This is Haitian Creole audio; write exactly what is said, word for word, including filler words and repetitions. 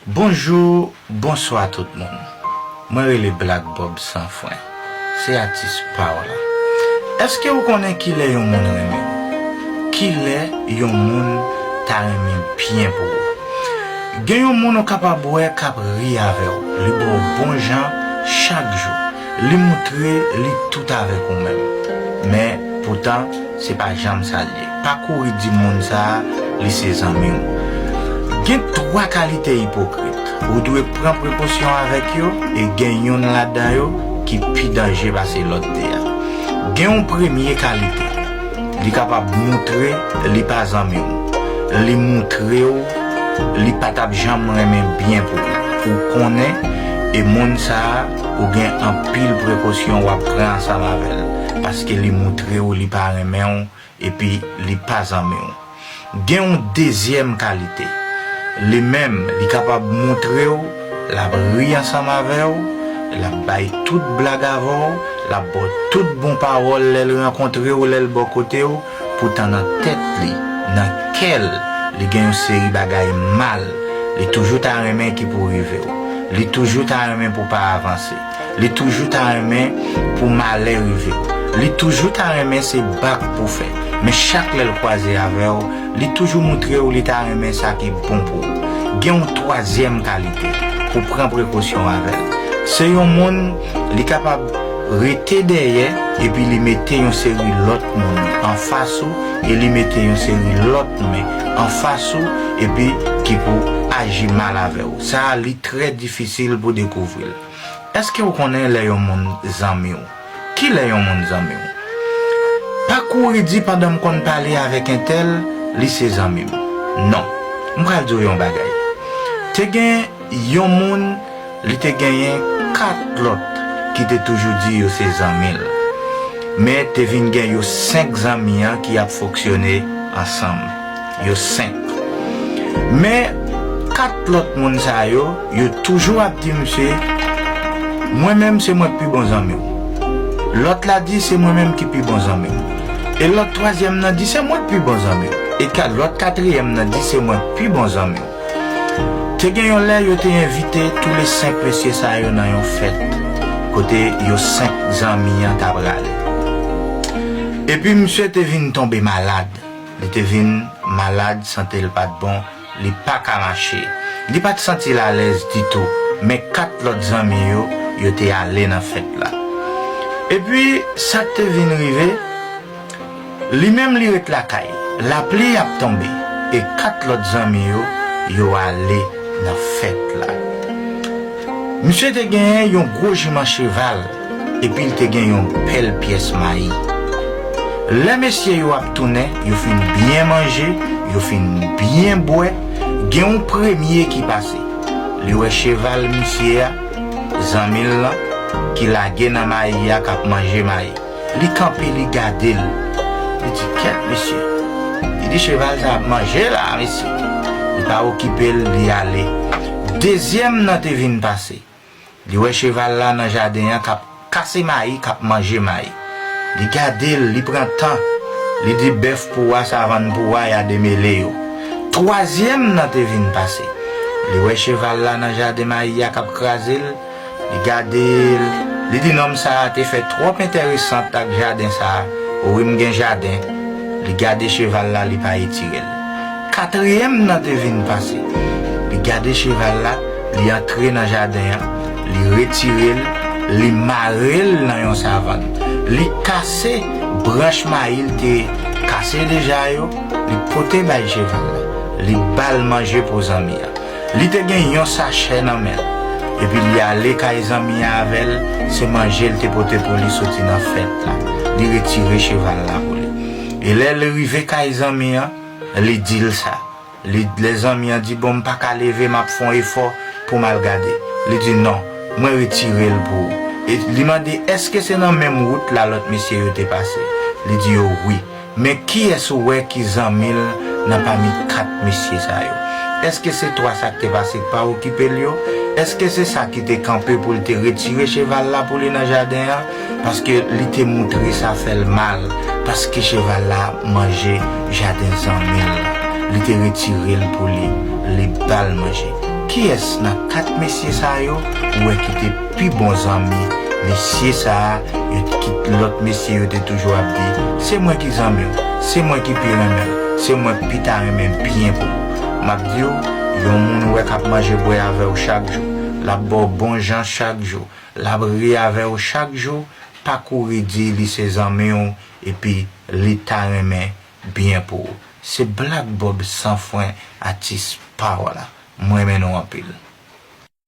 Bonjou, bonswa tout moun. Mwen rele Black Bob Sanfren. Se atis pa w la. Èske ou konnen kilè yon moun renmen w? Kilè yon moun ta renmen byen pou ou? Gen yon moun ou kapab wè k ap ri avè w. Li ba w bon jan chak jou. Li moutre li tout avèk ou menm. Men, poutan, se pa janm sa l ye. Pa kouri di moun sa a li se zanmi w. Gen twa kalite ipokrit. Ou dwe pran prekosyon avèk yo, e gen youn ladan yo ki pi danje pase lòt de a. Gen yon premye kalite. Li kapab moutre li pa zanmi w. Li moutre w li pa t ap janm renmen byen pou ou. Ou konnen, e moun sa a, ou gen anpil prekosyon w ap pran ansanm avè l, paske li moutre w li pa renmen w, epi li pa zanmi w. Gen yon dezyèm kalite. Li menm, li kapab moutre w l ap ri ansanm avè w, l ap bay tout blag avè w, l ap ba w tout bon pawòl lè l rankontre w, lè l bò kote w, poutan nan tèt li, nan kè l, li gen yon seri bagay mal li toujou ta renmen ki pou rive w. Li toujou ta renmen pou w pa avanse. Li toujou ta renmen pou malè rive w. Li toujou ta renmen se bak pou w fè. Men chak lè l kwaze avè w, li toujou moutre w li ta renmen sa ki bon pou ou. Gen yon twazyèm kalite pou pran prekosyon avè l. Se yon moun, li kapab rete dèyè, epi li mete yon seri lòt moun anfas ou, e li mete yon seri lòt men anfas ou, epi ki pou aji mal avè w. Sa a, li trè difisil pou dekouvri l. Èske w konnen lè yon moun zanmi w? Kilè yon moun zanmi w? Pa kouri di pandan m konn pale avèk entèl, li se zanmi m. Non. M pral di w yon bagay. Te gen yon moun, li te genyen kat lòt ki te toujou di yo se zanmi l. Men te vin gen yo senk zanmi an ki ap fonksyone ansanm. Yo senk. Men, kat lòt moun sa yo, yo toujou ap di misye, mwen menm se mwen k pi bon zanmi w. Lòt la di se mwen menm ki pi bon zanmi w. E lòt twazyèm nan di se mwen k pi bon zanmi w. E ka, lòt katriyèm nan di se mwen k pi bon zanmi w. Te gen yon lè yo te envite tou le senk mesye sa yo nan yon fèt, kote yo senk zanmi an ta prale. Epi misye te vin tonbe malad. Li te vin malad, sante l pa t bon, li pa ka mache. Li pa t santi l alèz ditou, men kat lòt zanmi yo, yo te ale nan fèt la. Epi, sa k te vin rive, li menm li ret lakay. Lapli ap tonbe, e kat lòt zanmi yo, yo ale nan fèt la. Misye te genyen yon gwo jiman cheval, epi l te gen yon bèl pyès mayi. Lè mesye yo ap tounen, yo fin byen manje, yo fin byen bwè, gen yon premye ki pase. Li wè cheval misye a, zanmi l lan, ki lage nan mayi a, k ap manje mayi. Li kanpe, li gade l. Li di, kèt, mesye. Li di, cheval sa ap manje la, mesye. Li pa okipe l, li ale. Dezyèm nan te vin pase. Li wè cheval la nan jaden an k ap kase mayi, k ap manje mayi. Li gade l, li pran tan. Li di, bèf pou w a, savann pou w a, y a demele yo. Twazyèm nan te vin pase. Li wè cheval la nan jaden mayi a k ap kraze l. Li gade l, li di, nonm sa a te fè twòp enteresan ak jaden sa a. Wi, m gen jaden. Li gade cheval la, li pa etire l. Katriyèm nan te vin pase. Li gade cheval la, li antre nan jaden an, li retire l, li mare l nan yon savann. Li kase branch mayi l te kase deja yo, li pote bay cheval la. Li ba l manje pou zanmi an. Li te gen yon sachè nan men l. Epi li ale kay zanmi an avè l, se manje l te pote pou li soti nan fèt la. Li retire cheval la pou li. E lè l rive kay zanmi an, li di l sa. Li, lè zanmi an di, bon, m pa ka leve, m ap fè yon efò pou m al gade. Li di, non, mwen retire l pou ou. E li mande, èske se nan menm wout la lòt mesye yo te pase? Li di yo, wi. Men kiyès ou wè ki zanmi l nan pami kat mesye sa yo? Èske se twa sa k te pase k pa okipe l yo? Èske se sa ki te kanpe pou l te retire cheval la pou li nan jaden an? Paske li te moutre sa fè l mal, paske cheval la manje jaden zanmi l. Li te retire l pou li, li ba l manje. Kiyès nan kat mesye sa yo ou wè ki te pi bon zanmi mesye sa a, yo ki lòt mesye yo te toujou ap di, se mwen ki zanmi w, se mwen ki pi renmen w, se mwen k pi ta renmen byen pou ou. M ap di w, yon moun ou wè k ap manje bwè avè w chak jou, l ap ba w bon jan chak jou, l ap ri avè w chak jou, pa kouri di li se zanmi w epi li ta renmen byen pou ou. Se Black Bob san fren, atis pa w la. M renmen nou anpil.